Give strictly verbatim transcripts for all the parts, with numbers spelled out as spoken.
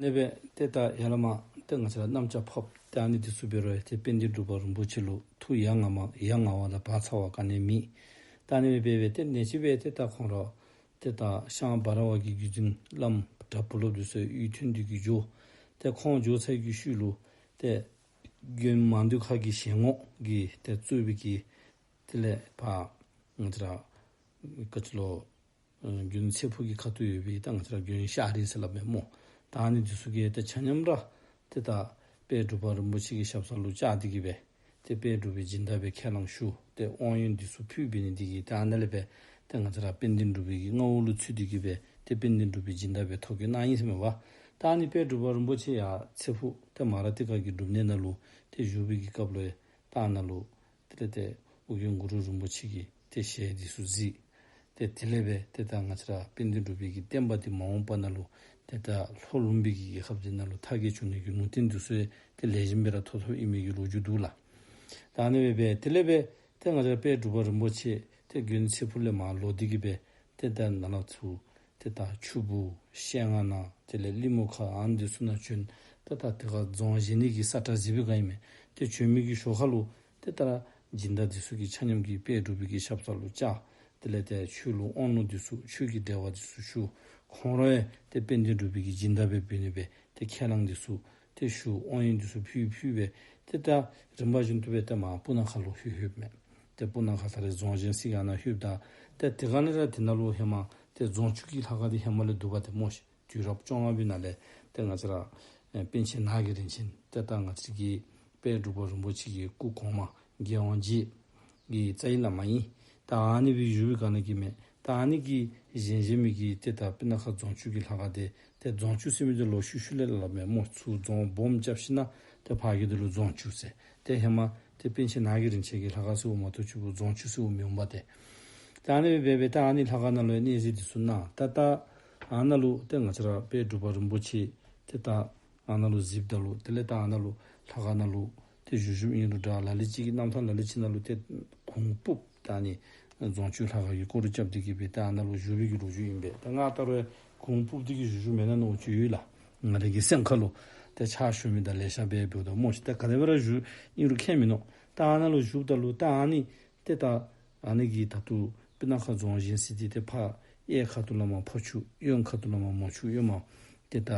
ཨ་ནི་སྦེ་ཏེ་ད་ཡར་ལས་མར་ཏེ་ང་བཅས་ར་གནམ་ལྕགས་ཕབ་ཏེ་ཨ་ནི་འདི་ཚུ་འབད་རུང་ཏེ་དཔལ་ལྡན་འབྲུག་པ་རིན་པོ་ཆེ་ལུ་ཐུགས་ཡ་ང་མ་ཡ་ང་བ་དང་བག་ཚ་བ་ག་ནི་མེད། ད་ཨ་ནི་སྦེ་འབད་སྦེ་ཏེ་ནེ་ཅིག་སྦེ་ཏེ་ད་ཁོང་ར་ཏེ་ད་ཤངས་འབའ་ར་བ་གི་བརྒྱུད་འཛིན་བླམ་གྲྭ་བུ་སློབ་འདི་ཚུ་ཡང་ཡུལ་ཐོན་ཏེ་གི་འགྱོ། ཏེ་ཁོང་འགྱོ་ཚར་གྱི་ཤུལ་ལུ་ཏེ་དགོན་མང་འདུས་ཁ་གི་ཞལ་ངོ་གི་ཏེ་གཙོས་པའི་གི་དེ་ལས་ཕར་ང་བཅས་ར་ག་ཅི་ལོ་ཨ་དགོན་ཚེ་ཕུག་གི་ཁ་ཐུག་ཡོད་པའི་ད་ང་བཅས་ར་དགོན་ཤར་རི་ཟེར་སླབ་མས་སྨོ། ད་ཨ་ནི་འདི་ཚུ་གིས་ད་ཆ་མཉམ་ར་ཏེ་ད་དཔལ་འབྲུག་པ་རིན་པོ་ཆེ་གི་ཞབས་ས་ལུ་བཅར་ཏེ་གི་སྦེ་ཏེ་དཔལ་འབྲུག་པའི་སྦྱིན་བདག་སྦེ་ཁས་བླངས་ཞུ། ཏེ་དབང་ཡོན་འདི་ཚུ་ཕུལ་འབད་ནི་འདི་གིས་ད་ཨ་ནཱ་ལས་སྦེ་ཏེ་ང་བཅས་ར་དཔལ་ལྡན་འབྲུག་པའི་གི་མངའ་འོག་ལུ་ཚུད་དེ་གི་སྦེ་ཏེ་དཔལ་ལྡན་འབྲུག་པའི་སྦྱིན་བདག་སྦེ་ཐོབ་གེ་གནང་ཡི་ཟེར་མས་པ། ད་ཨ་ནི་དཔལ་འབྲུག་པ་རིན་པོ་ཆེ་ཡར་ཚེ་ཕུག་ཏེ་མ་ར་ཏི་ཀ་གི་སྒྲུབ་གནས་ནང་ལུ་ཏེ་བཞུགས་པའི་གི་སྐབས་ལུ་ད་ཨ་ནཱ་ལུ་དེ་ལས་ཏེ་ཨོ་རྒྱན་གུ་རུ་རིན་པོ་ཆེ་གི་ཏེ་ཞལ་འདི་ཚུ་གཟིགས། ཏེ་དེ་ལས་སྦེ་ཏེ་ད་ང་བཅས་ར་དཔལ་ལྡན་འབྲུག་པའི་གི་བསྟན་པ་འདི་མ་འོངས་པ་ནང་ལུ་ཏེ་ད་ལྷོ་ལུང་པའི་གི་རྒྱལ་ཁབ་འདི་ནང་ལུ་དར་རྒྱས་འགྱོ་ནི་གི་ལུང་བསྟན་འདི་ཚུ་ཏེ་ལེགས་ཤོམ་སྦེ་ར་ཐོབ་ཐོབ་ཨིན་མི་གི་ལོ་རྒྱུས་འདུག་ལགས། ད་ཨ་ནི་སྦེ་སྦེ་དེ་ལས་སྦེ་ཏེ་ང་བཅས་ར་དཔལ་འབྲུག་པ་རིན་པོ་ཆེ་ཏེ་དགོན་ཚེ་ཕུག་ལས་མར་ལོག་སྟེ་གི་སྦེ་ཏེ་ད་ནཱ་ལས་ཚུར་ཏེ་ད་ཆུ་སྦུག་ཤེལ་རྔ་ནང་དེ་ལས་ཀླི་མོ་ཁ་ཨ་ནི་འདི་ཚུ་ནང་བྱོན། ཏེ་ད་དེ་ཁར་རྫོང་བཞེངས་ནི་གི་ས་ཁྲ་གཟིགས་པའི་བསྒང་ཨིན་མས། ཏེ་བྱོན་མི་གི་ཞོར་ཁ་ལུ་ཏེ་ད་སྦྱིན་བདག་འདི་ཚུ་གིས་ཆ་མཉམ་གྱིས་དཔལ་འབྲུག་པའི་གི་ཞབས་ས་ལུ་བཅར། དེ་ལས་ཏེ་ཆོས་ལུང་དབང་ལུང་འདི་ཚུ་ཆོས་ཀྱི་འབྲེལ་བ་འདི་ཚུ་ཞུ། ཁོང་ར་ཡང་ཏེ་དཔལ་ལྡན་འབྲུག་པའི་གི་སྦྱིན་བདག་སྦེ་འབད་ནི་སྦེ་ཏེ་ཁས་བླངས་འདི་ཚུ་ཏེ་ཞུ། དབང་ཡོན་འདི་ཚུ་ཕུལ་ཕུལ་སྦེ་ཏེ་ད་རིམ་པ་བཞིན་དུ་སྦེ་ཏེ་མར་སྤུ་ན་ཁ་ལུ་ལྷོད་ལྷོདཔ་མས། ཏེ་སྤུ་ན་ཁ་ད་རེས་རྫོང་བཞེངས་ས་གི་ཨ་ནཱ་ལྷོདཔ་ད་ཏེ་དེ་ག་ནི་ར་དེ་ནང་ལུ་ཧེ་མ་ཏེ་རྫོང་ཆུང་གི་ལྷ་ཁང་འདི་ཧེ་མ་ལས་འདུག་པ་ཏེ་སྨོ་ཤིག། དུས་རབས་བཅོ་ལྔ་པའི་ནང་ལས་ཏེ་ང་བཅས་ར་ཨེ་པཎ་ཆེན་ནགས་ཀྱི་རིན་ཆེན་ཏེ་ད་ང་བཅས་ཀྱི་དཔལ་འབྲུག་པ་རིན་པོ་ཆེ་གི་སྐུ་གོང་མ་རྒྱལ་དབང་རྗེ་གི་རྩ་བའི་བླ་མ་ཨིན། ད་ཨ་ནི་སྦེ་བཞུགས་པའི་བསྒང་ནང་གི་མས། ད་ཨ་ནི་གིས་བཞེངས་བཞེངས་མི་གི་ཏེ་ད་སྤུ་ན་ཁ་རྫོང་ཆུང་གི་ལྷ་ཁང་འདི་ཏེ་རྫོང་ཆུང་ཟེར་མི་འདི་ལོག་ཤུལ་ཤུལ་ལས་སླབ་མས་སྨོ། ཚུར་རྫོང་སྦོམ་རྐྱབ་ཞིནམ་ཏེ་ཕར་གི་འདི་ལུ་རྫོང་ཆུང་ཟེར། ཏེ་ཧེ་མ་ཏེ་པཎ་ཆེན་ནགས་ཀྱི་རིན་ཆེན་གྱི་ལྷ་ཁང་ཟེརཝ་མ་གཏོགས་ཆུ་བོ་རྫོང་ཆུང་ཟེརཝ་མི་འོང་པ་ཏེ། ད་ཨ་ནི་སྦེ་སྦེ་ད་ཨ་ནི་ལྷ་ཁང་ནང་ལུ་ཡང་གནས་གཟིགས་འདི་ཚུ་གནང་། ད་ད་ཨ་ནཱ་ལུ་ཏེ་ང་བཅས་ར་དཔལ་འབྲུག་པ་རིན་པོ་ཆེ་ཏེ་ད་ཨ་ནཱ་ལུ་གཟིགསཔ་ད་ལུ་དེ་ལས་ད་ཨ་ནཱ་ལུ་ལྷ་ཁང་ནང་ལུ་ཏེ་བཞུགས་བཞུགསཔ་ཨིན་རུང་འདྲ་ལ་ལུ་ཅིག་གི་རྣམ་ཐར་ལ་ལུ་ཅིག་ནང་ལུ་ཏེ་གུང་སྤུབས་ད་ཨ་ནི་རྫོང་ཆུང་ལྷ་ཁང་གི་སྐོར་ར་རྐྱབ་སྟེ་གི་སྦེ་ད་ཨ་ནཱ་ལུ་བཞུགས་པའི་གི་ལོ་རྒྱུས་ཨིན་པས། ད་ང་ད་རུང་གུང་སྤུབས་ཏེ་གི་བཞུགས་བཞུགསཔ་མེན་ན་མནོཝ་ཅིག་ཡོད་ལགས། ང་རའི་གི་སེམས་ཁ་ལུ་ཏེ་ཕྱག་ཞུ་མི་དང་ལེ་ཤ་སྦེ་འབདཝ་ད་སྨོ་ཤིག། ད་ག་དེ་སྦེ་ར་བཞུགས་ཨིན་རུང་ཁྱད་མིན་ནུག། ད་ཨ་ནཱ་ལུ་བཞུགསཔ་ད་ལུ་ད་ཨ་ནི་ཏེ་ད་ཨ་ནི་གི་ད་ལྟོ་སྤུ་ན་ཁ་རྫོང་བཞེངས་ས་འདི་ཏེ་ཕར་གཡས་ཁ་ཐུག་ལས་མར་ཕོ་ཆུ་གཡོན་ཁ་ཐུག་ལས་མར་མོ་ཆུ་གཡོན་མ། ཏེ་ད་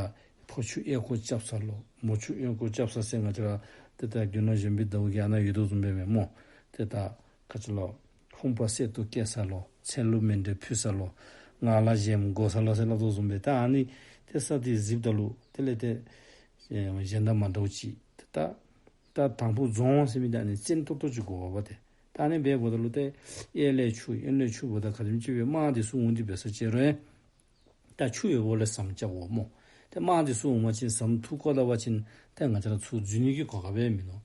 ཕོ་ཆུ་གཡས་སྐོར་རྐྱབ་ས་ལུ་མོ་ཆུ་གཡོན་སྐོར་རྐྱབ་ས་ཟེར་ང་བཅས་ར་ཏེ་ད་རྒྱུ་ནོར་གཞོན་པའི་ཟླཝ་གི་ཨ་ནཱ་ཡོད་དོ་བཟུམ་སྦེ་མས་སྨོ། ཏེ་ད་ག་ཅི་ལོ་ཧཱུྃ་ཕོར་གསེར་ཏོག་བཀལ་ས་ལུ་ཚལ་ལུ་མཎྜལ་ཕུལ་ས་ལུ་ངང་ལག་གཞལམ་བགོ་ས་ལུ་ཟེར་སླབ་དོ་བཟུམ་སྦེ་ད་ཨ་ནི་ཏེ་ས་འདི་གཟིགསཔ་ད་ལུ་དེ་ལས་ཏེ་ཨེ་གཞན་དང་མ་འདྲཝ་ཅིག་ཏེ་ད་ད་དང་ཕུ་རྫོང་ཟེར་མི་འདི་ཨ་ནི་བཙན་ཏོག་ཏོ་ཅིག་དགོ་པས་ཏེ། ད་ཨ་ནི་སྦེ་འབདཝ་ད་ལུ་ཏེ་གཡས་ལས་ཆུ་གཡོན་ལས་ཆུ་འབདཝ་ད་ག་དེམ་ཅིག་སྦེ་དམག་འདི་ཚུ་འོང་སྟེ་འབད་ས་ཅིག་རུང་ད་ཆུ་ཡོདཔ་ལས་ཟམ་རྐྱབ་དགོ་སྨོ། ཏེ་དམག་འདི་ཚུ་འོང་པ་ཅིན་ཟམ་ཐུག་བཀོ་ད་པ་ཅིན་ཏེ་ང་བཅས་ར་ཚུར་འཛུལ་ནི་གི་གོ་སྐབས་ཡང་མིན་ནུག།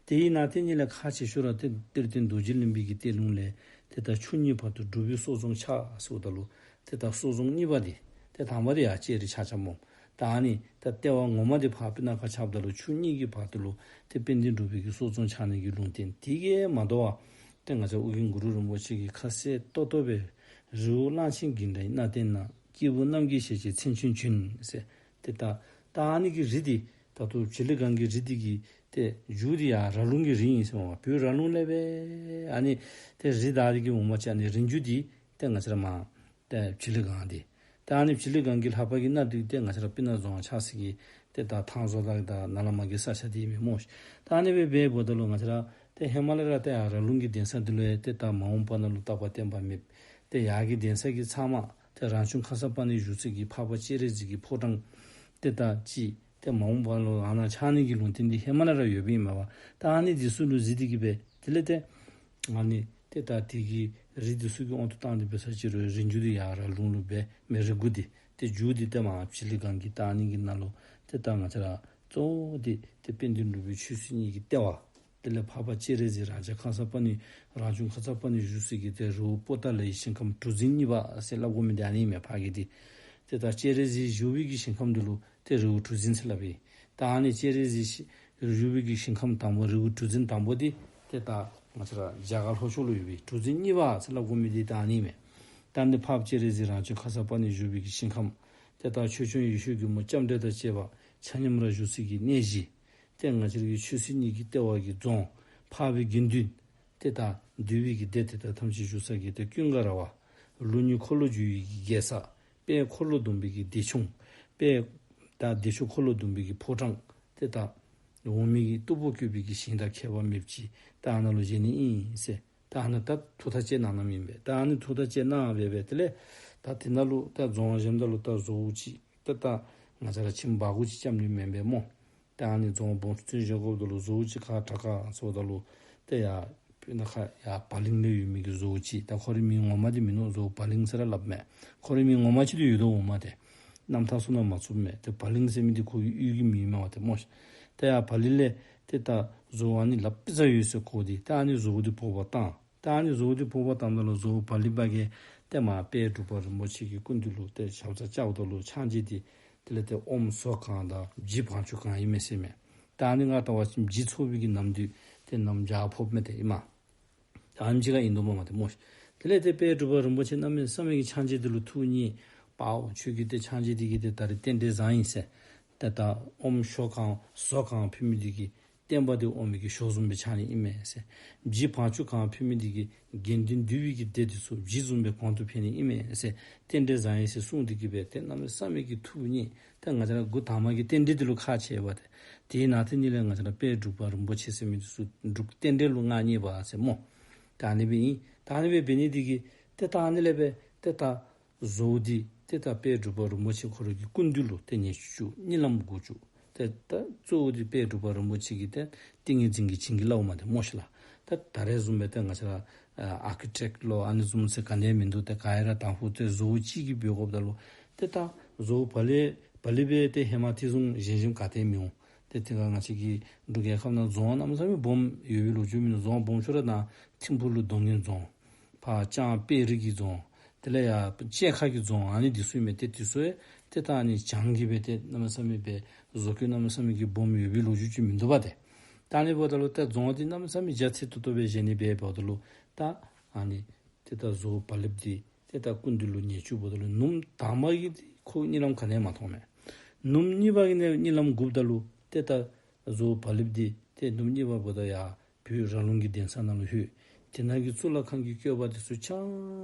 དེ་ཨིན་ན་ཏེ་ཨ་ནི་ལས་ཁག་ཆེ་ཤོས་ར་ཏེ་གཏེར་སྟོན་རྡོ་རྗེ་གླིང་པའི་གི་གཏེར་ལུང་ལས་ཏེ་ད་ཆུ་གཉིས་བར་དུ་འབྲུག་པའི་སྲོག་རྫོང་ཆགས་ཟེརཝ་ད་ལུ་ཏེ་ད་སྲོག་རྫོང་གཉིས་པ་འདི་ཏེ་དང་པ་འདི་ཡར་ལྕགས་རི་ཆགས་ཆགསཔ་སྨོ། ད་ཨ་ནི་ད་ལྟེ་བ་ངོ་མ་འདི་ཕར་སྤུ་ན་ཁ་ཆགསཔ་ད་ལུ་ཆུ་གཉིས་ཀྱི་བར་དུ་ལུ་ཏེ་དཔལ་ལྡན་འབྲུག་པའི་གི་སྲོག་རྫོང་ཆགས་ནི་གི་ལུང་བསྟན་དེ་གིས་མ་དོ་བར་ཏེ་ང་བཅས་ཨོ་རྒྱན་གུ་རུ་རིན་པོ་ཆེ་གིས་ཁ་གསལ་ཏོག་ཏོ་སྦེ་རི་བོ་གླང་ཆེན་འགྱིང་འདྲའི་སྣ་སྟེང་ན། སྐྱེས་བུ་རྣམས་ཀྱི་ཞལ་གྱི་མཚན་ཆུང་བྱོན་ཟེར། ཏེ་ད་ད་ཨ་ནི་གི་རི་འདི་ད་ལྟོ་བྱི་ལི་སྒང་གི་རི་འདི་གི་ཏེ་མཇུག་འདི་ཡར་ར་ལུང་གི་རི་ཨིན་ཟེར་མས། བོད་ར་ལུང་ལས་སྦེ་ཨ་ནི་ཏེ་རི་དར་འདི་གི་འོངམ་ཅིག་ཨ་ནི་རི་མཇུག་འདི་ཏེ་ང་བཅས་ར་མར་ཏེ་བྱི་ལི་སྒང་འདི། ཏེ་ཨ་ནི་བྱི་ལི་སྒང་གི་ལྷག་པ་གི་ནང་འདི་ཏེ་ང་བཅས་ར་སྤུ་ན་རྫོང་ཆགས་ས་གི་ཏེ་ད་ཐང་བཟོ་དང་ད་ནཱ་ལས་མར་གྱི་ས་ཆ་འདི་མས་སྨོ་ཤིག། ད་ཨ་ནི་སྦེ་འབདཝ་ད་ལུ་ང་བཅས་ར་ཏེ་ཧེ་མ་ལས་ར་ཏེ་ཡར་ར་ལུང་གི་གདན་ས་འདི་ལུ་ཡང་ཏེ་ད་མ་འོངས་པ་ནང་ལུ་རྟག་པ་བརྟན་པ་མེད། ཏེ་ཡར་གྱི་གདན་ས་གི་ཚབ་མ་ཏེ་རང་བྱུང་ཁརྶ་པཱ་ཎི་བཞུགས་ས་གི་འཕགས་པ་སྤྱན་རས་གཟིགས་ཀྱི་ཕོ་བྲང་ཏེ་ད་ཅིག་ཏེ་མ་འོངས་པ་ལུ་ཨ་ནཱ་ཆགས་ནི་གི་ལུང་བསྟན་འདི་ཧེ་མ་ལས་ར་ཡོདཔ་ཨིན་མས་པ། ད་ཨ་ནི་འདི་ཚུ་ལུ་གཟིགས་ཏེ་གི་སྦེ་དེ་ལས་ཏེ་ཨ་ནི་ཏེ་ད་དེ་གི་རི་འདི་ཚུ་གི་དབང་དུ་བཏང་སྟེ་འབད་ས་ཅིག་རུང་རི་མཇུག་འདི་ཡར་ར་ལུང་ལུ་སྦེ་མས། རི་མགུ་འདི་ཏེ་མཇུག་འདི་ཏེ་མར་བྱི་ལི་སྒང་གི་ད་ཨ་ནི་གི་ནང་ལུ་ཏེ་ད་ང་བཅས་ར་གཙོ་བོ་འདི་ཏེ་དཔལ་ལྡན་འབྲུག་པའི་ཆོས་སྲིད་གཉིས་ཀྱི་ལྟེ་བ། དེ་ལས་འཕགས་པ་སྤྱན་རས་གཟིགས་རང་བྱུང་ཁརྶ་པཱ་ཎི་རང་བྱུང་ཁརྶ་པཱ་ཎི་བཞུགས་ས་གི་ཏེ་རི་བོ་པོ་ཏཱ་ལའི་ཞིང་ཁམས་གྲུ་འཛིན་གཉིས་པ་ཟེར་སླབ་དགོ་མི་འདི་ཨ་ནི་མས། ཕར་གི་འདི་ཏེ་ད་སྤྱན་རས་གཟིགས་བཞུགས་པའི་གི་ཞིང་ཁམས་འདི་ལུ་ཏེ་རི་བོ་གྲུ་འཛིན་ཟེར་སླབ་ཨིན། ད་ཨ་ནི་སྤྱན་རས་གཟིགས་བཞུགས་པའི་གི་ཞིང་ཁམས་དང་པོ་རི་བོ་གྲུ་འཛིན་དང་པོ་འདི་ཏེ་ད་ང་བཅས་ར་རྒྱ་གར་ལྷོ་ཕྱོགས་ལུ་ཡོད་པའི་གྲུ་འཛིན་གཉིས་པ་ཟེར་སླབ་དགོ་མི་འདི་ད་ཨ་ནི་མས། ད་འདི་འཕགས་པ་སྤྱན་རས་གཟིགས་རང་བྱུང་ཁརྶ་པཱ་ཎི་བཞུགས་པའི་གི་ཞིང་ཁམས་ཏེ་ད་ཆོས་སྐྱོང་ཡེ་ཤེས་མགོན་པོ་ལྕམ་དྲལ་དང་བཅས་པ་ ཆ་མཉམ་ར་བཞུགས་ས་གི་གནས་གཞི། ཏེ་ང་བཅས་ར་གི་ཆོས་སྲིད་གཉིས་ཀྱི་ལྟེ་བ་གི་རྫོང་། འཕགས་པའི་དགེ་འདུན། ཏེ་ད་འདུས་པའི་གི་སྡེ་དེ་དག་ཐམས་ཅད་བཞུགས་ས་གི་ཏེ་ཀུན་དགའ་ར་བ། ལུགས་གཉིས་འཁོར་ལོ་བསྒྱུར་བའི་གི་རྒྱལ་ས། དཔལ་འཁོར་ལོ་སྡོམ་པའི་གི་བདེ་ཆུང་། དཔལ་ད་བདེ་མཆོག་འཁོར་ལོ་སྡོམ་པའི་གི་ཕོ་བྲང་། ཏེ་ད་འོག་མིན་གྱི་སྟུག་པོ་བཀོད་པའི་གི་ཞིང་དང་ཁྱད་པར་མེདཔ་ཅིག་ད་ཨ་ནཱ་ལུ་བཞེངས་ནི་ཨིན་ཟེར། ད་ཨ་ནཱ་ད་ཐུགས་ཐག་བཅད་གནང་གནངམ་ཨིན་པས། ད་ཨ་ནི་ཐུགས་ཐག་བཅད་གནང་སྦེ་སྦེ་དེ་ལས་ད་དེ་ནང་ལུ་ད་རྫོང་བཞེངསམ་ད་ལུ་ད་བཟོ་བོ་ཅིག་ད་ད་ང་བཅས་ར་ཁྱིམ་བག་གུ་ཅིག་རྐྱབ་ནི་མེན་པས་སྨོ། ད་ཨ་ནི་རྫོང་སྦོམ་ཅིག་བཞེངས་དགོཔ་ད་ལུ་བཟོ་བོ་ཅིག་ག་དྲག་ག་ཟེརཝ་ད་ལུ་ཏེ་ཡར་སྤུ་ན་ཁ་ཡར་བ་གླིང་ལས་ཡོད་མི་གི་བཟོ་བོ་ཅིག། ད་ཁོ་རའི་མིང་ངོ་མ་འདི་མིན་ནུག། བཟོ་བོ་བ་གླིང་ཟེར་ར་སླབ་མས། ཁོ་རའི་མིང་ངོ་མ་ཅིག་འདི་ཡོད་དོ་འོང་མས། ཏེ་རྣམ་ཐར་ཚུ་ནང་མ་ཚུདཔ་མས། ཏེ་བ་གླིང་ཟེར་མི་འདི་ཁོ་གི་གཡུས་ཀྱི་མིང་མས་པ་ཏེ་སྨོ་ཤ། ཏེ་ཡར་བ་གླིང་ལས་ཏེ་ད་བཟོ་བོ་ཨ་ནི་ལགཔ་ཙ་ཡོད་ཟེར་གོ་སྟེ། ད་ཨ་ནི་བཟོ་བོ་འདི་འབོ་བར་བཏང་། ད་ཨ་ནི་བཟོ་བོ་འདི་འབོ་བར་བཏངམ་ད་ལུ་བཟོ་བོ་བ་གླིང་པ་གིས་ཏེ་མར་དཔལ་འབྲུག་པ་རིན་པོ་ཆེ་གི་སྐུ་མདུན་ལུ་ཏེ་ཞབས་སར་བཅརཝ་ད་ལུ་ཕྱག་མཇལ་འདི་དེ་ལས་ཏེ་ཨོམ་ཟོར་གང་དང་བྱི་བང་ཆུ་གང་ཨིན་མས་ཟེར་མས། ད་ཨ་ནི་ང་བལྟ་བ་ཅིན་བྱི་འཚོ་བའི་གི་ནམ་དུས་ཏེ་གནམ་བྱཱར་ཕོགཔ་མས་ཏེ་ཨིན་མས། ད་ཨ་ནེམ་ཅིག་ཁར་ཨིན་དོ་སྨོ་མས་ཏེ་སྨོ་ཤ། དེ་ལས་ཏེ་དཔལ་འབྲུག་པ་རིན་པོ་ཆེ་གནམ་མེད་ས་མེད་ཀྱི་ཕྱག་མཇལ་འདི་ལུ་ཐུགས་མཉེས། པའོ་ཁྱོད་ཀྱིས་ཏེ་ཕྱག་མཇལ་འདི་གིས་ཏེ་ད་རེས་རྟེན་འབྲེལ་བཟང་ཡི་ཟེར། ཏེ་ད་ཨོམ་ཞོ་གང་ཟོར་གང་ཕུལ་མི་འདི་གིས་བསྟན་པ་འདི་ཨོམ་གྱི་ཞོ་བཟུམ་སྦེ་ཆགས་ནི་ཨིན་མས་ཟེར། བྱི་བང་ཆུ་གང་ཕུལ་མི་འདི་གིས་དགེ་འདུན་འདུས་པའི་གི་སྡེ་འདི་ཚུ་བྱི་བཟུམ་སྦེ་གོང་དུ་འཕེལ་ནི་ཨིན་མས་ཟེར། རྟེན་འབྲེལ་བཟང་ཡི་ཟེར་གསུངས་འདི་གིས་སྦེ་ཏེ་གནམ་མེད་ས་མེད་ཀྱི་ཐུགས་མཉེས། ཏེ་ང་བཅས་ར་འགོ་དང་པ་གི་རྟེན་འབྲེལ་འདི་ལུ་ཁག་ཆེ་བ་ཏེ། དེའི་ནང་དེ་ཉིད་ལས་ང་བཅས་ར་དཔལ་འབྲུག་པ་རིན་པོ་ཆེ་ཟེར་མི་འདི་ཚུ་འབྲུག་རྟེན་འབྲེལ་ལུ་མངའ་བརྙེས་པ་ཟེར་སྨོ། ད་ཨ་ནི་སྦེ་ཨིན། ད་ཨ་ནི་སྦེ་འབད་ནི་འདི་གིས་ཏེ་ད་ཨ་ནི་ལས་སྦེ་ཏེ་ད་བཟོ་བོ་འདི་ཏེ་ད་དཔལ་འབྲུག་པ་རིན་པོ་ཆེ་ཁོ་ར་གི་སྐུ་མདུན་ལུ་ཏེ་ཉེར་སྤྱོད་བཅུ་གཉིད་ལམ་དགུ་བཅུ། ཏེ་ད་གཙོ་བོ་འདི་དཔལ་འབྲུག་པ་རིན་པོ་ཆེ་གི་ཏེ་ཏིང་ངེ་འཛིན་གྱི་བྱིན་གྱིས་བརླབས་མས་ཏེ་སྨོ་ཤ་ལགས། ད་ད་རེས་བཟུམ་སྦེ་ཏེ་ང་བཅས་ར་ཨ་ཨར་ཀི་ཊེཀཊ་ལོ་ཨ་ནི་བཟུམ་ཚུ་ག་ནི་ཡང་མིན་འདུག། ཏེ་ག་ར་དང་ཕུ་ཏེ་བཟོ་བོ་གཅིག་གིས་འབད་དགོཔ་ད་ལུ་ཏེ་ད་བཟོ་བོ་བ་ལི་བ་ལི་སྦེ་ཏེ་ཧེ་མ་དེ་བཟུམ་བཞེངས་བཞེངསམ་ག་ཏེ་མི་འོང་། ཏེ་དེ་ཁར་ང་བཅས་ཀྱི་འབྲུག་རྒྱལ་ཁབ་ནང་རྫོང་གནམ་མེད་ས་མེད་སྦོམ་ཡོད་པའི་ལོ་རྒྱུས་མིན་འདུག། རྫོང་སྦོམ་ཤོས་ར་ད་ཐིམ་ཕུག་ལུ་རྡོ་སྔོན་རྫོང་། ཕར་ལྕང་དཔལ་རི་གི་རྫོང་། དེ་ལས་ཡར་བཅལ་ཁ་གི་རྫོང་ཨ་ནི་འདི་ཚུ་ཨིན་མས། ཏེ་འདི་ཚུ་ཡང་ཏེ་ད་ཨ་ནི་བྱང་གི་སྦེ་ཏེ་གནམ་མེད་ས་མེད་སྦེ་བཟོ་བཀོད་གནམ་མེད་ས་མེད་ཀྱི་སྦོམ་ཡོད་པའི་ལོ་རྒྱུས་ཅིག་མིན་འདུག་པ་ཏེ། ད་ཨ་ནི་འབདཝ་ད་ལུ་ཏེ་རྫོང་འདི་གནམ་མེད་ས་མེད་རྒྱ་ཆེ་ཏོག་ཏོ་སྦེ་བཞེངས་ནི་འབད་འབདཝ་ད་ལུ་ད་ཨ་ནི་ཏེ་ད་བཟོ་བོ་བ་ལི་འདི་ཏེ་ད་སྐུ་མདུན་ལུ་ཉེར་སྤྱོད་འབདཝ་ད་ལུ་ནུབ་དང་པ་གི་ཁོ་གཉིད་ལམ་ག་ནི་ཡང་མ་མཐོང་མས། ནུབ་གཉིས་པ་གི་ནི་གཉིད་ལམ་དགུ་པ་ད་ལུ་ཏེ་ད་བཟོ་བོ་བ་ལི་འདི་ཏེ་ནུབ་གཉིས་པ་འབདཝ་ད་ཡར་བོད་ར་ལུང་གི་གདན་ས་ནང་ལུ་ལྷོད། དེ་ནང་གི་གཙུག་ལག་ཁང་གི་བཀོད་པ་འདི་ཚུ་ཆ་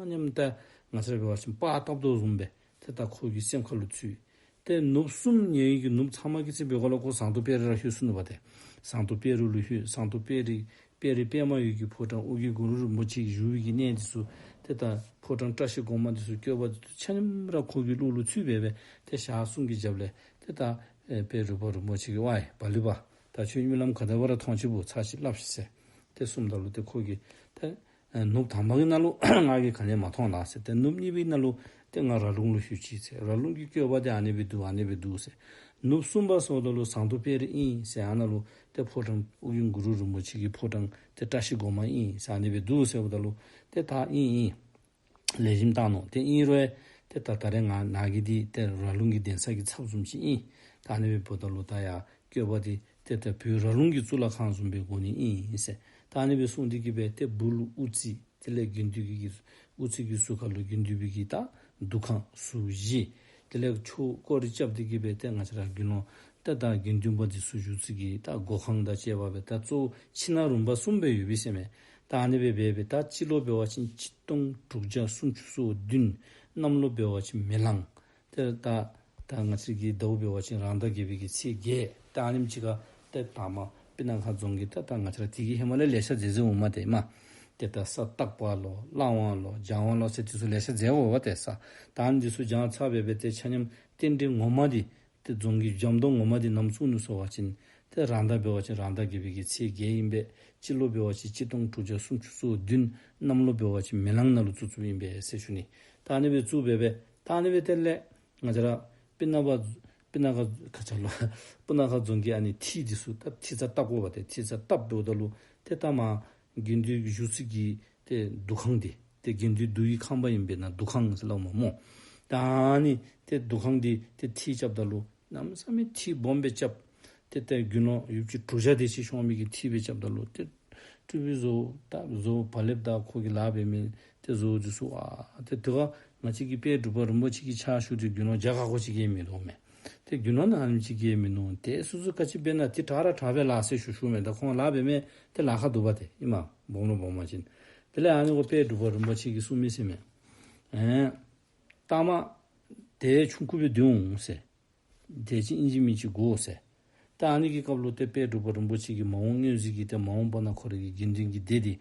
མཉམ་ད་ང་བཅས་ར་འབད་བ་ཅིན་པར་བཏབ་དོ་བཟུམ་སྦེ་ཏེ་ད་ཁོ་གི་སེམས་ཁ་ལུ་ཚུད། ཏེ་ནུབ་གསུམ་ཉེ་བའི་གི་ནུབ་ཚང་མ་གི་ཚེ་འབད་དགོ་ལོ། ཁོ་ཟངས་མདོག་དཔལ་རི་ར་ལྷོད་ཚུགས་ནུག་པ་ཏེ། ཟངས་མདོག་དཔལ་རི་ལུ་ལྷོད། ཟངས་མདོག་དཔལ་རི་དཔལ་རི་པདྨ་འོད་ཀྱི་ཕོ་བྲང་ཨོ་རྒྱན་གུ་རུ་རིན་པོ་ཆེ་བཞུགས་པའི་གི་གནས་འདི་ཚུ་ཏེ་ད་ཕོ་བྲང་བཀྲ་ཤིས་སྒོ་མང་འདི་ཚུ་བཀོད་པ་འདི་ཚུ་ཆ་མཉམ་ར་ཁོ་གི་གློ་ལུ་ཚུད་སྦེ་སྦེ་ཏེ་ཞག་གསུམ་གྱི་རྒྱབ་ལས་ཏེ་ད་ཨེ་དཔལ་འབྲུག་པ་རིན་པོ་ཆེ་གིས་ཝའི་བ་ལི་པ་ད་ཁྱོད་གཉིད་ལམ་ག་དེ་སྦེ་ར་མཐོང་ཅི་བོ་ཚར་ཅིག་སླབ་ཤིག་ཟེར་ཏེ་གསུངམ་ད་ལུ་ཏེ་ཁོ་གིས་ཏེ་ཨེ་ནུབ་དང་པ་གི་ནང་ལུ་ང་གིས་ག་ནི་ཡང་མ་མཐོང་ལགས་ཟེར། ཏེ་ནུབ་གཉིས་པའི་ནང་ལུ་ཏེ་ང་ར་ལུང་ལུ་ལྷོད་ཅི་ཟེར། ར་ལུང་གི་བཀོད་པ་འདི་ཨ་ནི་སྦེ་འདུག། ཨ་ནི་སྦེ་འདུག་ཟེར། ནུབ་གསུམ་པ་སོངམ་ད་ལུ་ཟངས་མདོག་དཔལ་རི་ཨིན་ཟེར། ཨ་ནཱ་ལུ་ཏེ་ཕོ་བྲང་ཨོ་རྒྱན་གུ་རུ་རིན་པོ་ཆེ་གི་ཕོ་བྲང་ཏེ་བཀྲ་ཤིས་སྒོ་མང་ཨིན་ཟེར། ཨ་ནི་སྦེ་འདུག་ཟེརཝ་ད་ལུ་ཏེ་ད་ཨིན་ཨིན། ལེགས་ཤོམ་བཏང་ནུག། ཏེ་ཨིན་རུང་ཏེ་ད་ད་རེས་ང་ནཱ་གི་འདི་ཏེ་ར་ལུང་གི་གདན་ས་གི་ཚབ་བཟུམ་ཅིག་ཨིན། ད་ཨ་ནི་སྦེ་འབདཝ་ད་ལུ་ད་ཡར་བཀོད་པ་འདི་ཏེ་ད་བོད་ར་ལུང་གི་གཙུག་ལག་ཁང་བཟུམ་སྦེ་དགོ་ནི་ཨིན་ཟེར། ད་ཨ་ནི་སྦེ་གསུངས་འདི་གིས་སྦེ་ཏེ་སྦུག་ལུ་དབུ་རྩེ་དེ་ལས་དགེ་འདུན་གྱི་དབུ་རྩེ་གི་ཟུར་ཁ་ལུ་དགེ་འདུན་པའི་གི་ད་འདུ་ཁང་ཟུར་བཞི། དེ་ལས་ཆོས་སྐོར་ར་རྐྱབ་འདི་གིས་སྦེ་ཏེ་ང་བཅས་ར་དགེ་སློང་ཏེ་ད་དགེ་འདུན་པ་འདི་ཚུ་བཞུགས་ས་གི་ད་སྒོ་ཁང་དང་བཅས་པ་སྦེ་ད་གཙོ་བོ་ཕྱི་ནང་རིམ་པ་གསུམ་སྦེ་ཡོད་པས་ཟེར་མས། ད་ཨ་ནི་སྦེ་འབད་སྦེ་ད་སྤྱི་ལོ་འབད་བ་ཅིན་གཅིག་སྟོང་དྲུག་བརྒྱ་སུམ་ཅུ་སོ་བདུན། གནམ་ལོ་འབད་བ་ཅིན་མེ་གླང་། ཏེ་ད་ད་ང་བཅས་ཀྱི་ཟླཝ་འབད་བ་ཅིན་རང་ཟླ་བརྒྱད་པའི་གི་ཚེས་བརྒྱད། ད་ཨ་ནེམ་ཅིག་ཁར་ཏེ་ད་མར་སྤུ་ན་ཁ་རྫོང་གི་ད་ད་ང་བཅས་ར་དེ་གི་ཧེ་མ་ལས་ལེ་ཤ་མཛད་མཛདཔ་འོང་མས་ཏེ་མ། ཏེ་ད་ས་སྟག་པ་ལོ་གླང་བ་ལོ་འཇང་བ་ལོ་ཟེར་དེ་ཚུ་ལེ་ཤ་མཛད་འོང་པ་ཏེ་ས། ད་ཨ་ནི་དེ་ཚུ་བྱང་ཚར་སྦེ་སྦེ་ཏེ་ཆ་མཉམ་རྟེན་འབྲེལ་ངོ་མ་འདི་ཏེ་རྫོང་གི་འཇམ་ཏོང་ངོ་མ་འདི་ནམ་བཙུགས་ནུག་ཟེར་བ་ཅིན་ཏེ་རང་ཟླ་འབད་བ་ཅིན་རང་ཟླ་བརྒྱད་པའི་གི་ཚེས་བརྒྱད་ཨིན་པས། སྤྱི་ལོ་འབད་བ་ཅིན་གཅིག་སྟོང་དྲུག་བརྒྱ་སུམ་ཅུ་སོ་བདུན། གནམ་ལོ་འབད་བ་ཅིན་མེ་གླང་ནང་ལུ་བཙུགས་བཙུགསཔ་ཨིན་པས་ཟེར་ཞུ་ནི། ད་ཨ་ནི་སྦེ་བཙུགས་སྦེ་སྦེ་ད་ཨ་ནི་སྦེ་དེ་ལས་ང་བཅས་ར་སྤུ་ན་པ་སྤུ་ན་ཁ་ཁ་ཆ་ལོ་སྤུ་ན་ཁ་རྫོང་གི་ཨ་ནི་ཐིག་འདི་ཚུ་ད་ཐིག་རྩ་བཏབ་དགོ་པ་ཏེ། ཐིག་རྩ་བཏབ་འབདཝ་ད་ལུ་ཏེ་ད་མར་དགེ་འདུན་བཞུགས་ས་གི་ཏེ་འདུ་ཁང་འདི་ཏེ་དགེ་འདུན་འདུ་བའི་ཁང་པ་ཨིན་པས་ན་འདུ་ཁང་ཟེར་སླབ་མས་སྨོ། ད་ཨ་ནི་ཏེ་འདུ་ཁང་འདི་ཏེ་ཐིག་རྐྱབ་ད་ལུ་གནམ་མེད་ས་མེད་ཐིག་སྦོམ་སྦེ་རྐྱབ། ཏེ་ཏེ་དགེ་སློང་ཡུདཔ་ཅིག་དྲུག་བརྒྱ་དེ་ཅིག་ཤོང་མི་གི་ཐིག་སྦེ་རྐྱབ་ད་ལུ་ཏེ་སྤྲུལ་པའི་བཟོ་ད་བཟོ་བ་ལེབ་ད་ཁོ་གི་ལཱ་འབད་མི་ཏེ་བཟོ་འདི་ཚུ་ཨ་ཏེ་དེ་ཁར་ང་བཅས་ཀྱི་དཔལ་འབྲུག་པ་རིན་པོ་ཆེ་གི་ཕྱག་ཞུ་སྟེ་དགེ་སློང་བརྒྱ་ཁ་ཁ་ཅིག་གིས་མི་དོ་མས། ཏེ་དགེ་སློང་ནང་ཨ་ནེམ་ཅིག་གིས་མིན་ནུག། ཏེ་སོ་སོ་ག་ཅི་འབད་ན་ཏེ་དྲག་ར་དྲག་པས་ལགས་ཟེར་ཞུ་ཞུཝ་མས། ད་ཁོང་ལཱ་འབད་མི་ཏེ་ལཱ་ཁག་འདུག་པ་ཏེ་ཨིན་མས། སྦོམ་ར་སྦོམ་པ་ཅིན། དེ་ལས་ཨ་ནི་གུ་དཔལ་འབྲུག་པ་རིན་པོ་ཆེ་གིས་གསུངས་མི་ཟེར་མས། ཨེ་ལྟ་མ་དེ་ཆུང་ཀུ་སྦེ་སྡོད་འོང་ཟེར། དེ་ཅིག་ཨིན་ཅི་མིན་ཅི་དགོ་ཟེར། ད་ཨ་ནི་གི་སྐབས་ལུ་ཏེ་དཔལ་འབྲུག་པ་རིན་པོ་ཆེ་གིས་མ་འོངས་མངོན་གཟིགས་ཀྱི་ཏེ་མ་འོངས་པ་ན་ཁོ་རའི་གི་དགེ་འདུན་གྱི་སྡེ་འདི་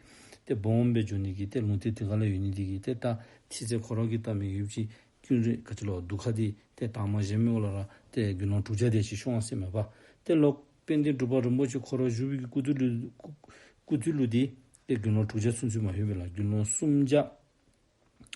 ཏེ་སྦོམ་སྦེ་འགྱོ་ནི་གི་ཏེ་ལུང་བསྟན་དེ་ག་ལས་ཡོད་ནི་དེ་གིས་ཏེ་ད་ཐིག་ཚད་ཁོ་ར་གིས་བལྟ་མི་ཡོདཔ་ཅིག་ཀུན་རིག་ག་ཅི་ལོ་དུ་ཁ་འདི་ཏེ་དང་མ་གཞན་མི་འོ་ལ་ར་ཏེ་དགེ་སློང་དྲུག་བརྒྱ་དེ་ཅིག་ཤོང་ཟེར་མས་པ། ཏེ་ལོག་དཔལ་ལྡན་འབྲུག་པ་རིན་པོ་ཆེ་ཁོ་ར་བཞུགས་པའི་གི་སྐུ་དུས་ལུ་སྐུ་དུས་ལུ་འདི་ཏེ་དགེ་སློང་དྲུག་བརྒྱ་ཚུན་ཚོད་མ་ལྷོད་པས་ལགས། དགེ་སློང་སུམ་བརྒྱ་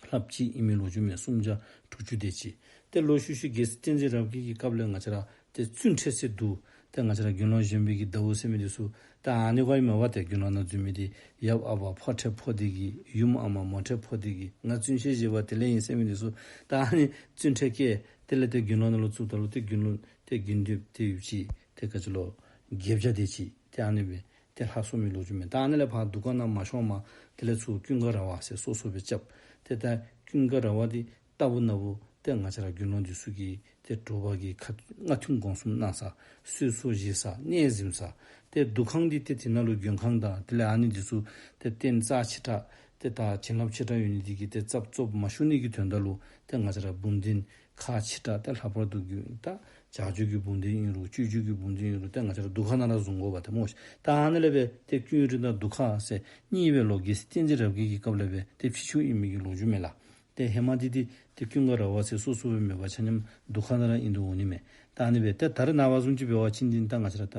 ལྷགཔ་ཅིག་ཨིན་མི་ལོ་རྒྱུས་མས། སུམ་བརྒྱ་དྲུག་ཅུ་དེ་ཅིག། ཏེ་ལོག་ཤུལ་ཤུལ་རྒྱལ་སྲས་བསྟན་འཛིན་རབ་རྒྱས་ཀྱི་སྐབས་ལས་ང་བཅས་ར་ཏེ་བཙུན་ཁྲལ་ཟེར་འདུག། ཏེ་ང་བཅས་ར་དགེ་སློང་གཞོན་པའི་གི་ཟླཝ་ཟེར་མི་འདི་ཚུ་ད་ཨ་ནི་གུ་ཨིན་མས་པ། ཏེ་དགེ་སློང་ནང་འཛུལ་མི་འདི་ཡབ་ཨ་པ་ཕོ་ཁྲལ་ཕོག་སྟེ་གིས་ཡུམ་ཨ་མ་མོ་ཁྲལ་ཕོག་སྟེ་གིས་ང་བཙུན་ཤེས་བཞེས་པ་དེ་ལས་ཨིན་ཟེར་མི་འདི་ཚུ་ད་ཨ་ནི་བཙུན་ཁྲལ་བཀལ། དེ་ལས་ཏེ་དགེ་སློང་ནང་ལུ་བཙུགསཔ་ད་ལུ་ཏེ་དགེ་སློང་ཏེ་དགེ་འདུན་ཏེ་ཡོདཔ་ཅིག་ཏེ་ག་ཅི་ལོ་བརྒྱད་བརྒྱ་དེ་ཅིག་ཏེ་ཨ་ནི་སྦེ་ཏེ་ལྷག་སོང་མི་ལོ་རྒྱུས་མས། ད་ཨ་ནི་ལས་ཕར་འདུ་ཁང་ནང་མ་ཤོངམ་དེ་ལས་ཚུར་ཀུན་དགའ་ར་བ་ཟེར་སོ་སོ་སྦེ་རྐྱབ། ཏེ་ད་ཀུན་དགའ་ར་བ་འདི་ལྟ་བུ་ན་བུ་ཏེ་ང་བཅས་ར་དགེ་སློང་འདི་ཚུ་གིས་ཏེ་དྲོ་པ་གི་ཁ་སྔ་ཐུན་དགོང་གསུམ་གནང་ས་གསོལ་ཚོགས་བཞེས་ས་གནས་གཟིམ་ས། ཏེ་འདུ་ཁང་འདི་ཏེ་དེ་ནང་ལུ་མགོན་ཁང་དང་དེ་ལས་ཨ་ནི་འདི་ཚུ་ཏེ་རྟེན་རྩ་ཆེ་དྲགས་ཏེ་ད་བྱིན་རླབས་ཆེ་དྲགས་ཡོད་ནི་འདི་གིས་ཏེ་རྩབ་རྩོབ་མ་ཞུགས་ནི་གི་དོན་དག་ལུ་ཏེ་ང་བཅས་ར་འབུམ་སྡིངས་ཁག་ཆེ་དྲགས་ཏེ་ལྷག་པར་དུ་རྒྱུ་ད་བྱ་སྤྱོད་ཀྱི་འབུམ་སྡིངས་ཨིན་རུང་སྤྱོད་བརྒྱུད་ཀྱི་འབུམ་སྡིངས་ཨིན་རུང་ཏེ་ང་བཅས་ར་འདུ་ཁང་ནང་ར་བཟུང་དགོ་པ་ཏེ་སྨོ་ཤིག། ད་ཨ་ནི་ལས་སྦེ་ཏེ་ཀུན་རིག་དང་འདུ་ཁང་ཟེར་གཉིས་སྦེ་ལོག་རྒྱལ་སྲས་བསྟན་འཛིན་རབ་རྒྱས་ཀྱི་སྐབས་ལས་སྦེ་ཏེ་ཕྱི་ཕྱོགས་ཨིན་མི་གི་ལོ་རྒྱུས་མས་ལགས། ཏེ་ཧེ་མ་འདི་འདི་ཏེ་ཀུན་དགའ་ར་བ་ཟེར་སོ་སོ་སྦེ་མེད་པར་ཆ་མཉམ་འདུ་ཁང་ནང་ར་ཨིན་དོ་འོང་ནི་མས། ད་ཨ་ནི་སྦེ་ཏེ་ད་རེས་ནངས་པ་བཟུམ་ཅིག་འབད་བ་ཅིན་འདི་ད་ང་བཅས་ར་ད་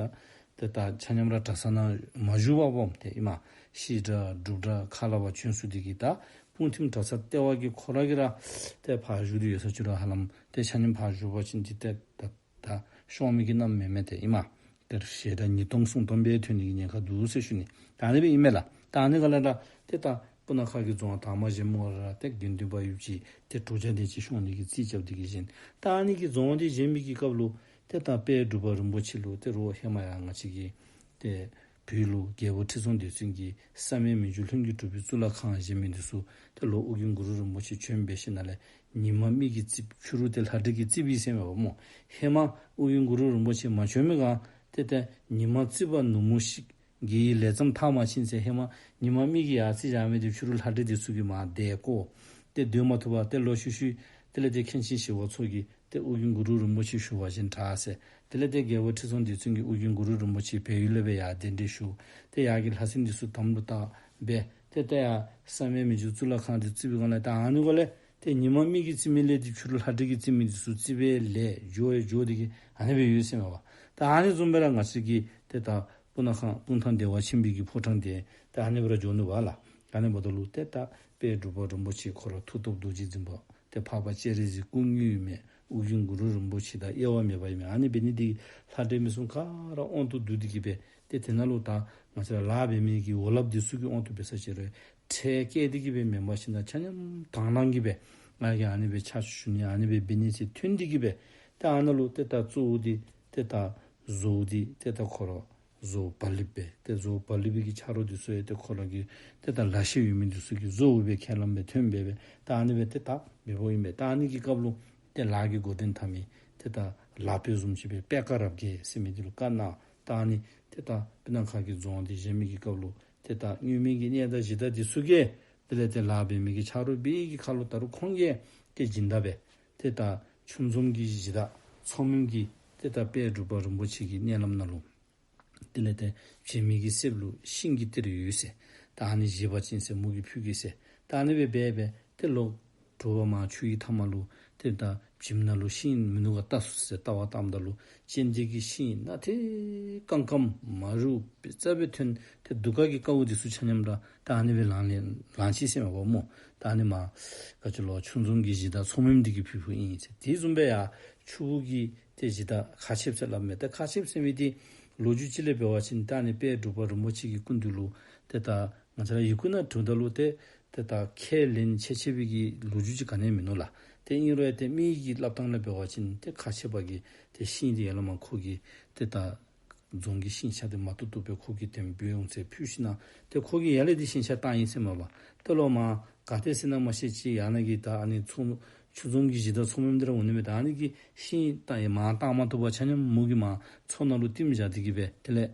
ཏེ་ད་ཆ་མཉམ་ར་གྲྭ་ས་ནང་མ་བཞུགས་པར་སྦོམ་ཏེ་ཨིན་མས། བཤད་གྲྭ་སྒྲུབ་གྲྭ་ཁ་སླབ་པར་བྱོན་སོང་འདི་གིས་ད་སྤུངས་ཐིམ་གྲྭ་ས་ལྟེ་བ་གི་ཁོ་ར་གིས་ར་ཏེ་ཕར་བཞུགས་ཏེ་ཡོད་ས་ཅིག་ར་ཧ་ལམ་ཏེ་ཆ་མཉམ་ཕར་བཞུགས་པ་ཅིན་འདི་ཏེ་ད་ད་ཤོང་མི་གི་གནམ་མེད་མེད་ཏེ་ཨིན་མས། ཏེ་ཞལ་གྲངས་ཉིས་སྟོང་སུམ་སྟོང་སྦེ་ཐོན་ནི་གི་ཉེན་ཁ་འདུག་ཟེར་ཞུ་ནི། ད་ཨ་ནི་སྦེ་ཨིན་མས་ལགས། ད་ཨ་ནི་ག་ལས་ར་ཏེ་ད་སྤུ་ན་ཁ་གི་རྫོང་དང་མ་གཞན་མི་ར་ཏེ་དགེ་འདུན་པ་ཡོདཔ་ཅིག་ཏེ་དྲུག་བརྒྱ་དེ་ཅིག་ཤོང་ནི་གི་རྩིས་རྐྱབ་སྟེ་གིས་བཞེངས། ད་ཨ་ནི་གི་རྫོང་འདི་བཞེངས་མི་གི་སྐབས་ལུ་ཏེ་ད་དཔལ་འབྲུག་པ་རིན་པོ་ཆེ་ལུ་ཏེ་རོགས་ཧེ་མ་ཡང་ང་བཅས་ཀྱི་ཏེ་བོད་ལུ་རྒྱལ་པོ་ཁྲི་སྲོང་ལྡེ་བཙན་གྱིས་བསམ་ཡས་མི་འགྱུར་ལྷུན་གྱིས་གྲུབ་པའི་གཙུག་ལག་ཁང་བཞེངས་མི་འདི་ཚུ་ཏེ་ལོག་ཨོ་རྒྱན་གུ་རུ་རིན་པོ་ཆེ་བྱོན་འབད་ཞིནམ་ལས་ཉི་མ་མིག་གིས་བརྩིགས་ཕྱི་རུ་ཏེ་ལྷ་འདྲེ་གིས་བརྩིགས་པས་ཟེར་མས་པ་སྨོ། ཧེ་མ་ཨོ་རྒྱན་གུ་རུ་རིན་པོ་ཆེ་མ་བྱོན་མི་སྒང་ཏེ་ཏེ་ཉི་མ་བརྩིགས་པ་ནུབ་མོ་ཤིག་གི་ལས་མཚམས་ཐག་མ་ཆོད་ཟེར་ཧེ་མ་ཉི་མ་མིག་གིས་ཡར་བརྩིགས་བཞག་མི་འདི་ཕྱི་རུ་ལྷ་འདྲེ་འདི་ཚུ་གིས་མར་དེ་བཀོག། ཏེ་སྡོད་མ་བཏུབ་པར་ཏེ་ལོག་ཤུལ་ཤུལ་དེ་ལས་ཏེ་མཁན་ཆེན་ཞི་བ་འཚོ་གིས་ཏེ་ཨོ་རྒྱན་གུ་རུ་རིན་པོ་ཆེ་ཞུ་བ་བཞིན་དྲག་ཟེར། དེ་ལས་ཏེ་རྒྱལ་པོ་ཁྲི་སྲོང་ལྡེ་བཙན་གྱིས་ཨོ་རྒྱན་གུ་རུ་རིན་པོ་ཆེ་བལ་ཡུལ་ལས་སྦེ་ཡར་གདན་འདྲེན་ཞུ། ཏེ་ཡར་གྱི་ལྷ་སྲིན་འདི་ཚུ་དམ་ལུ་བཏགས་སྦེ་ཏེ་ཏེ་ཡར་བསམ་ཡས་མི་འགྱུར་གཙུག་ལག་ཁང་འདི་བརྩིགས་པའི་སྒང་ལས་ད་ཨ་ནི་གུ་ལས་ཏེ་ཉི་མ་མིག་གིས་བརྩིགས་མི་ལས་འདི་ཕྱི་རུ་ལྷ་འདྲེ་གིས་བརྩིགས་མི་འདི་ཚུ་བརྩིགས་པའི་ལས་འགྱོ་ཡི་འགྱོ་འདི་གིས་ཨ་ནི་སྦེ་ཡོད་ཟེར་མས་པ། ད་ཨ་ནི་བཟུམ་སྦེ་ར་ང་བཅས་ཀྱི་ཏེ་ད་སྤུ་ན་ཁ་སྤུངས་ཐང་བདེ་བ་ཆེན་པོའི་གི་ཕོ་བྲང་འདི་ད་ཨ་ནི་སྦེ་ར་འགྱོ་ནུག་པ་ལགས། ཨ་ནི་འབདཝ་ད་ལུ་ཏེ་ད་དཔལ་འབྲུག་པ་རིན་པོ་ཆེ་ཁོ་ར་མཐུ་སྟོབས་རྡོ་རྗེ་འཛིན་པ་ཏེ་འཕགས་པ་སྤྱན་རས་གཟིགས་སྐུ་དངོས་མས། ཨོ་རྒྱན་གུ་རུ་རིན་པོ་ཆེ་དང་དབྱེ་བ་མེདཔ་ཨིན་མས། ཨ་ནི་འབད་ནི་འདི་ལྷ་འདྲེ་མི་གསུམ་ག་ར་དབང་དུ་བསྡུ་སྟེ་གིས་སྦེ་ཏེ་དེ་ནང་ལུ་ད་ང་བཅས་ར་ལཱ་འབད་མི་གི་འོག་ལགཔ་འདི་ཚུ་གི་དབང་དུ་འབད་ས་ཅིག་རུང་ཁྲལ་བཀལ་ཏེ་གིས་སྦེ་མེན་པར་ཞིན་ན་ཆ་མཉམ་དང་བླངས་ཀྱིས་སྦེ་ང་གིས་ཨ་ནི་སྦེ་ཕྱག་ཞུ་ནི་ཨ་ནི་སྦེ་འབད་ནི་ཟེར་ཐོན་ཏེ་གིས་སྦེ་ཏེ་ཨ་ནཱ་ལུ་ཏེ་ད་གཙོ་བོ་འདི་ཏེ་ད་བཟོ་བོ་འདི་ཏེ་ད་ཁོ་ར་བཟོ་བོ་བ་ལིབ་སྦེ་ཏེ་བཟོ་བོ་བ་ལིབ་ཀྱི་ཆ་རོགས་འདི་ཚུ་ཡང་ཏེ་ཁོ་ར་གི་ཏེ་ད་ལག་ཤེས་ཡོད་མི་འདི་ཚུ་གིས་བཟོ་བོ་སྦེ་ཁས་ལེན་སྦེ་ཐོན་སྦེ་སྦེ་ད་ཨ་ནི་སྦེ་ཏེ་ད་འབདཝ་ཨིན་པས། ད་ཨ་ནི་གི་སྐབས་ལུ་ཏེ་ལཱ་གི་འགོ་འདྲེན་འཐབ་མི་ཏེ་ད་ལཱ་དཔོན་བཟུམ་ཅིག་སྦེ་པད་དཀར་རབ་རྒྱས་ཟེར་མི་འདི་ལུ་བཀའ་གནང་། ད་ཨ་ནི་ཏེ་ད་སྤུ་ན་ཁ་གི་རྫོང་འདི་བཞེངས་མི་གི་སྐབས་ལུ་ཏེ་ད་སྔོན་མའི་གི་གནས་བདག་གཞི་བདག་འདི་ཚུ་གིས་དེ་ལས་ཏེ་ལཱ་འབད་མི་གི་ཆ་རོགས་འབད་བའི་གི་ཁར་ལུ་ད་རུང་ཁོང་གིས་ཏེ་སྦྱིན་བདག་སྦེ་ཏེ་ད་ཆུ་འཛོམས་ཀྱི་གཞི་བདག་མཚོ་སྨནམ་གྱིས་ཏེ་ད་དཔལ་འབྲུག་པ་རིན་པོ་ཆེ་གི་མནལ་ལམ་ནང་ལུ་དེ་ལས་ཏེ་བྱེ་མའི་གི་གསེབ་ལུ་ཤིང་གི་གཏེར་ཡོད་ཟེར། ད་ཨ་ནི་བཞེས་པ་ཅིན་ཟེར་མོ་གིས་ཕུལ་གེ་ཟེར། ད་ཨ་ནི་སྦེ་འབད་སྦེ་ཏེ་ལོག་དྲོ་པ་མར་ཆུ་ཡི་མཐའ་མ་ལུ་ཏེ་ད་བྱེམ་ནང་ལུ་ཤིང་མིན་འདུག་ག་བལྟ་ཟེར་བལྟ་བར་བཏངམ་ད་ལུ་ཅན་དེ་གི་ཤིང་ནང་ཏེ་སྐམ་སྐམ་མ་རུ་བི་ཙ་སྦེ་ཐོན། ཏེ་གདུགས་དཀར་གྱི་དཀར་པོ་འདི་ཚུ་ཆ་མཉམ་ར་ད་ཨ་ནི་སྦེ་ལང་ལེ་ལང་ཅི་ཟེར་མས་པ་སྨོ། ད་ཨ་ནི་མར་ག་ཅི་ལོ་ཆུ་འཛོམས་ཀྱི་གཞི་བདག་མཚོ་སྨནམ་འདི་གིས་ཕུལ་ཕུལཝ་ཨིན་ཟེར། དེ་བཟུམ་སྦེ་ཡང་ཆུ་བོ་གི་ཏེ་གཞི་བདག་མཁར་ཆེབ་ཟེར་སླབ་མས། ཏེ་མཁར་ཆེབ་ཟེར་མི་འདི་ལོ་རྒྱུས་ཅིག་ལས་འབད་བ་ཅིན་ད་ཨ་ནི་དཔལ་འབྲུག་པ་རིན་པོ་ཆེ་གི་སྐུ་མདུན་ལུ་ཏེ་ད་ང་བཅས་ར་ཡི་གུ་ནང་འབྲུ་ད་ལུ་ཏེ་ཏེ་ད་ཁས་ལེན་ཆེ་ཆེ་བའི་གི་ལོ་རྒྱུས་ཅིག་ག་ནི་ཡང་མིན་ནུག་ལགས། ཏེ་ཨིན་རུང་ཡང་ཏེ་མི་གི་སླབ་སྟངས་ལས་འབད་བ་ཅིན་ཏེ་མཁར་ཆེབ་པ་གིས་ཏེ་ཤིང་འདི་ཡར་ལས་མར་ཁོ་གིས་ཏེ་ད་རྫོང་གི་ཤིང་ཆ་འདི་མ་བཏུབ་བཏུབ་སྦེ་ཁོ་གིས་དེམ་འབུལ་འོང་ཟེར་ཕུལ་ཞིན་ན་ཏེ་ཁོ་གིས་ཡར་ལས་འདི་ཤིང་ཆ་བཏང་ཡི་ཟེར་མས་པ། ཏེ་ལོག་མར་ག་ཏེ་ཟེར་ན་མ་ཤེས་ཅི་ཡར་ནང་གི་ད་ཨ་ནི་མཚོ་ ཆུ་འཛོམས་ཀྱི་གཞི་བདག་མཚོ་སྨནམ་འདི་ར་འོང་ནི་མས། ད་ཨ་ནི་གིས་ཤིང་བཏང་ཡང་མར་བཏང་མ་བཏུབ་པར་ཆ་མཉམ་མོ་གིས་མར་མཚོ་ནང་ལུ་བསྟིམ་བཞག་སྟེ་གི་སྦེ་དེ་ལས་